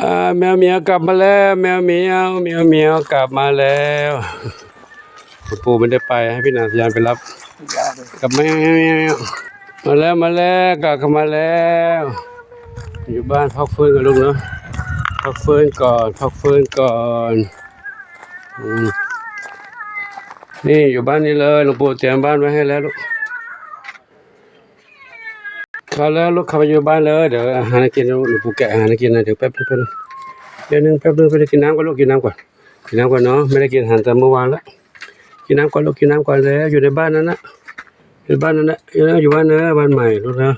ອາ ແມວໝຽວກັບມາແລ້ວ ແມວໝຽວ ແມວໝຽວກັບມາແລ້ວ. ປູ່ບໍ່ໄດ້ໄປ ໃຫ້ພີ່ນາງສະຫຍານໄປຮັບ ກັບແມວ ມາແລ້ວ ມາແລ້ວ ກັບເຂົ້າມາແລ້ວ. ຢູ່ບ້ານພັກຟື້ນກ່ອນລູກເນາະ ພັກຟື້ນກ່ອນ ພັກຟື້ນກ່ອນ. ອືມ ນີ້ຢູ່ບ້ານນີ້ເລີຍ ຫຼວງປູ່ຕຽມບ້ານໄວ້ໃຫ້ແລ້ວລູກ. ເຂົ້າແລ້ວລູກ ເຂົ້າໄປຢູ່ບ້ານເລີຍ. ດຽວອາຫານໃຫ້ກິນລູກ ປູ່ແກະອາຫານໃຫ້ກິນນະ. ດຽວແປັບໜຶ່ງ ແປັບໜຶ່ງ ແປັບໜຶ່ງ ໄປກິນນ້ຳກ່ອນລູກ ກິນນ້ຳກ່ອນ ກິນນ້ຳກ່ອນເນາະ. ໄມ່ໄດ້ກິນອາຫານແຕ່ມື້ວານລະ ກິນນ້ຳກ່ອນລູກ ກິນນ້ຳກ່ອນເລີຍ. ຢູ່ໃນບ້ານນັ້ນນະ ຢູ່ບ້ານນັ້ນນະ ຢູ່ບ້ານເດີ ບ້ານໃໝ່ລູກເດີ.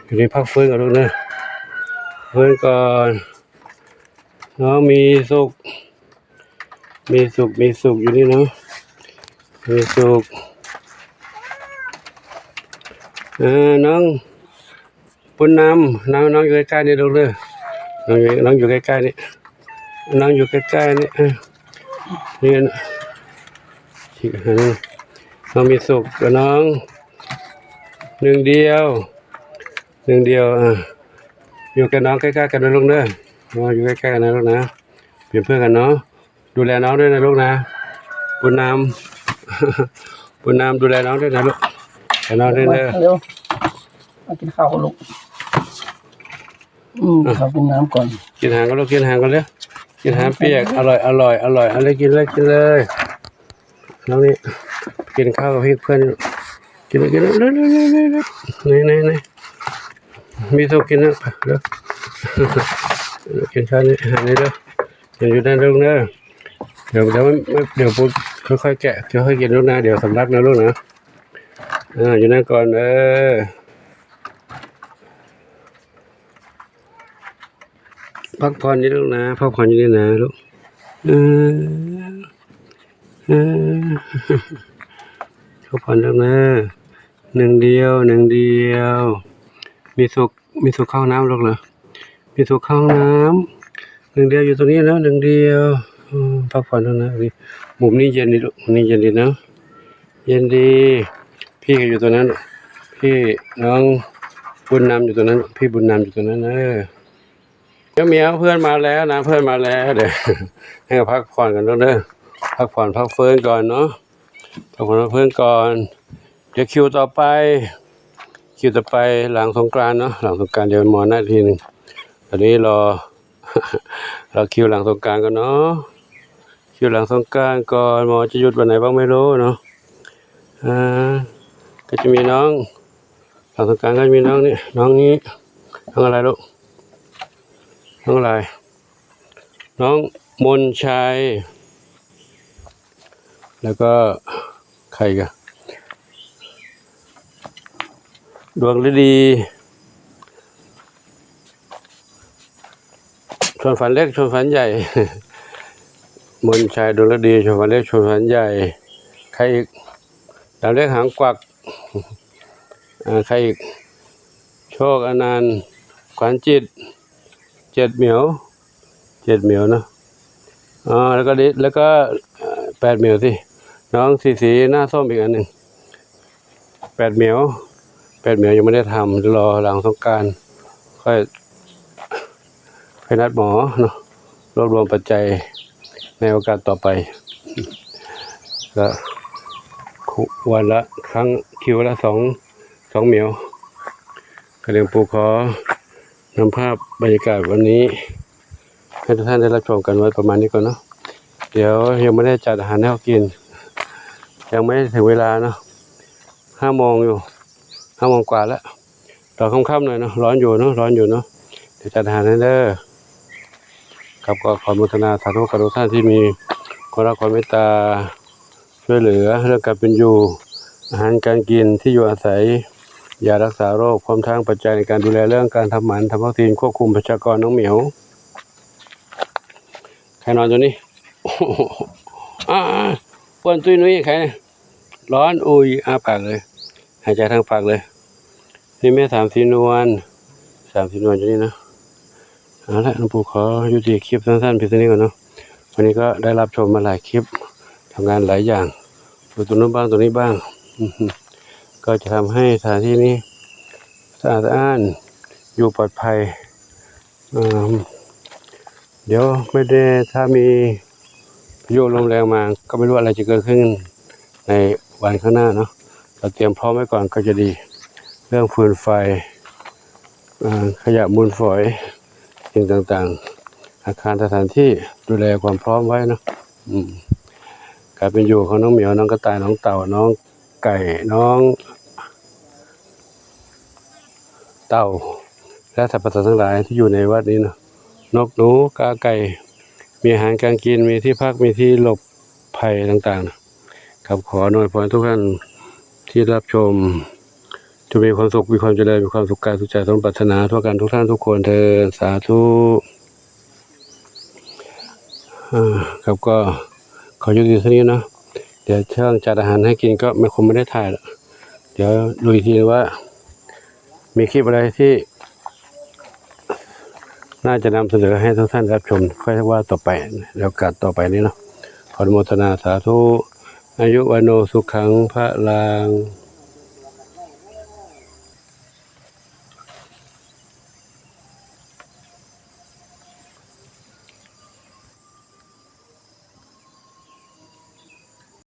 ຢູ່ນີ້ພັກຟື້ນກ່ອນລູກເດີ ຟື້ນກ່ອນ. ນ້ອງມີສຸກ ມີສຸກ ມີສຸກຢູ່ນີ້ເນາະ ມີສຸກ. ເອີ ນ້ອງບຸນນຳ ນ້ອງ ນ້ອງຢູ່ໃກ້ໆນີ້ລູກເດີ ນ້ອງຢູ່ ນ້ອງຢູ່ໃກ້ໆນີ້ ນ້ອງຢູ່ໃກ້ໆນີ້ ເອີ ນີ້ ນ້ອງມີສຸກກັບນ້ອງໜຶ່ງດຽວ ໜຶ່ງດຽວ ເອີ ຢູ່ກັບນ້ອງໃກ້ໆກັນນະລູກເດີ ເນາະ ຢູ່ໃກ້ໆກັນນະລູກນະ ເປັນເພື່ອນກັນເນາະ. ດູແລນ້ອງດ້ວຍນະລູກນະ ບຸນນຳ ບຸນນຳ ດູແລນ້ອງດ້ວຍນະລູກ ໃຫ້ນ້ອງດ້ວຍເດີ. ມາເລັວ ມາກິນເຂົ້າລູກ. ອືມ ເຂົ້າກິນນ້ຳກ່ອນ ກິນອາຫານກ່ອນລູກ ກິນອາຫານກ່ອນເດີ ກິນອາຫານປຽກ ອະລ່ອຍ ອະລ່ອຍ ອະລ່ອຍ ເອົາເລີຍ ກິນເລີຍ ກິນເລີຍ. ນ້ອງນີ້ກິນເຂົ້າກັບເພື່ອນຢູ່ ກິນເລີຍ ກິນເລີຍ ເລັວໆ ນີ້ໆ ມີສຸກກິນນະ ເດີ ກິນຊານີ້ ອັນນີ້ເດີ ຢູ່ນັ້ນລູກເດີ. ດຽວ ດຽວ ດຽວປູ່ຄ່ອຍໆແກະ ຄ່ອຍໆກິນລູກນະ ດຽວສຳລັກນະລູກນະ. ເອີ ຢູ່ນັ້ນກ່ອນເດີ ພັກຜ່ອນຢູ່ລູກນະ ພັກຜ່ອນຢູ່ນີ້ນະລູກ ເອີ ເອີ ພັກຜ່ອນລູກນະ. ໜຶ່ງດຽວ ໜຶ່ງດຽວ ມີສຸກ ມີສຸກເຂົ້າຫ້ອງນ້ຳລູກເດີ ມີສຸກເຂົ້າຫ້ອງນ້ຳ ໜຶ່ງດຽວຢູ່ຕົງນີ້ເນາະ ໜຶ່ງດຽວ. ເອີ ພັກຜ່ອນຕົງນັ້ນ ນີ້ ມຸມນີ້ເຢັນດີລູກ ມຸມນີ້ເຢັນດີເນາະ ເຢັນດີ. ພີ່ກໍຢູ່ຕົງນັ້ນ ພີ່ ນ້ອງບຸນນຳຢູ່ຕົງນັ້ນ ພີ່ບຸນນຳຢູ່ຕົງນັ້ນເດີ. ເມວໆ ເພື່ອນມາແລ້ວນະ ເພື່ອນມາແລ້ວເດີ ໃຫ້ພັກຜ່ອນກັນເດີ ພັກຜ່ອນພັກຟື້ນກ່ອນເນາະ ພັກຜ່ອນພັກຟື້ນກ່ອນ. ດຽວຄິວຕໍ່ໄປ ຄິວຕໍ່ໄປຫຼັງສົງການເນາະ ຫຼັງສົງການ ດຽວໝໍນັດອີກທີໜຶ່ງ. ຕອນນີ້ລໍ ລໍຄິວຫຼັງສົງການກ່ອນເນາະ ຄິວຫຼັງສົງການກ່ອນ ໝໍຈະຢຸດວັນໄຫນບ້າງໄມ່ຮູ້ເນາະ. ອ່າ ກໍຈະມີນ້ອງ ຫຼັງສົງການກໍຈະມີນ້ອງນີ້ ນ້ອງນີ້ ນ້ອງອະໄລລູກ ນ້ອງອະໄລ ນ້ອງມົນໄຊ ແລ້ວກໍໃຄອີກອະ ດວງລະດີ ຊົນຝັນເລັກຊົນຝັນໃຫຍ່ ມົນໄຊ ດວງລະດີ ຊົນຝັນເລັກຊົນຝັນໃຫຍ່. ໃຄອີກ ດາວເລັກຫາງກວັກ ອ່າ ໃຄອີກ ໂຊກອະນັນ ຂວັນຈິດ ເຈັດໝຽວ ເຈັດໝຽວເນາະ. ອໍ ແລ້ວກໍ ແລ້ວກໍ ເອີ ແປດໝຽວຕິ ນ້ອງສີສີ ໜ້າສົ້ມອີກອັນໜຶ່ງ ແປດໝຽວ ແປດໝຽວຍັງບໍ່ໄດ້ທຳ ລໍຫຼັງສົງການ ຄ່ອຍ ໄປນັດໝໍເນາະ ລວບລວມປັດໄຈໃນໂອກາດຕໍ່ໄປ. ກໍ ວັນລະຄັ້ງ ຄິວລະສອງ ສອງໝຽວ. ກໍດຽວປູ່ຂໍນຳພາບບັນຍາກາດວັນນີ້ ໃຫ້ທຸກທ່ານໄດ້ຮັບຊົມກັນໄວ້ປະມານນີ້ກ່ອນເນາະ. ດຽວຍັງບໍ່ໄດ້ຈັດອາຫານໃຫ້ເຂົາກິນ ຍັງບໍ່ໄດ້ເຖິງເວລາເນາະ ຫ້າໂມງຢູ່ ຫ້າໂມງກວ່າແລ້ວ ຕອນຄ່ຳໆໜ້ອຍເນາະ ຮ້ອນຢູ່ເນາະ ຮ້ອນຢູ່ເນາະ. ດຽວຈັດອາຫານໃຫ້ເດີ. ຄັບ ກໍຂໍອະນຸໂມທະນາສາທຸກັບທຸກທ່ານທີ່ມີຄວາມຮັກຄວາມເມດຕາ ຊ່ວຍເຫຼືອເລື່ອງການເປັນຢູ່ ອາຫານການກິນ ທີ່ຢູ່ອາໄສ ຢາຮັກສາໂລກ ພ້ອມທັງປັດໄຈໃນການດູແລເລື່ອງການທຳໝັນ ທຳວັກຊີນ ຄວບຄຸມປະຊາກອນນ້ອງໝຽວ. ໃຄນອນຕົວນີ້ ອາ ອ້ວນຕຸ້ຍນຸ້ຍ ໃຄ ຮ້ອນ ອຸຍ ອ້າປາກເລີຍ ຫາຍໃຈທາງປາກເລີຍ. ນີ້ແມ່ສາມສີນວນ ສາມສີນວນຢູ່ນີ້ເນາະ. ເອົາລະ ຫຼວງປູ່ຂໍຍຸຕິຄລິບສັ້ນໆພຽງເທົ່ານີ້ກ່ອນເນາະ. ວັນນີ້ກໍໄດ້ຮັບຊົມມາຫຼາຍຄລິບ ທຳງານຫຼາຍຢ່າງ ຢູ່ຕົງນັ້ນບ້າງ ຕົງນີ້ບ້າງ ກໍຈະທຳໃຫ້ສະຖານທີ່ນີ້ສະອາດສະອ້ານ ຢູ່ປອດໄພ ເອີ ມີ เดี๋ยวไม่แน่ถ้ามีพายุลมแรงมา ก็ไม่รู้อะไรจะเกิดขึ้นในวันข้างหน้าเนาะ เราเตรียมพร้อมไว้ก่อนก็จะดี เรื่องฟืนไฟ เอ่อ ขยะมูลฝอย สิ่งต่างๆ อาคารสถานที่ ดูแลความพร้อมไว้เนาะ อืม การเป็นอยู่ของน้องเหมียว น้องกระต่าย น้องเต่า น้องไก่ น้องเต่า และสัตว์ประสาททั้งหลายที่อยู่ในวัดนี้เนาะ นกหนู กาไก่ มีอาหารการกิน มีที่พัก มีที่หลบภัยต่างๆ ครับ ขออำนวยพรทุกท่านที่รับชม จงมีความสุข มีความเจริญ มีความสุขกายสุขใจ สมปรารถนาทั่วกันทุกท่านทุกคนเทอญ สาธุ อ่า ครับ ก็ขอยุติเท่านี้เนาะ เดี๋ยวช่วงจัดอาหารให้กินก็ไม่ คงไม่ได้ถ่ายละ เดี๋ยวดูอีกทีว่า มีคลิปอะไรที่น่าจะนำเสนอให้ทุกท่านรับชม ค่อยว่าต่อไป ในโอกาสต่อไปนี้เนาะ ขออนุโมทนาสาธุ อายุ วัณโณ สุขัง พลัง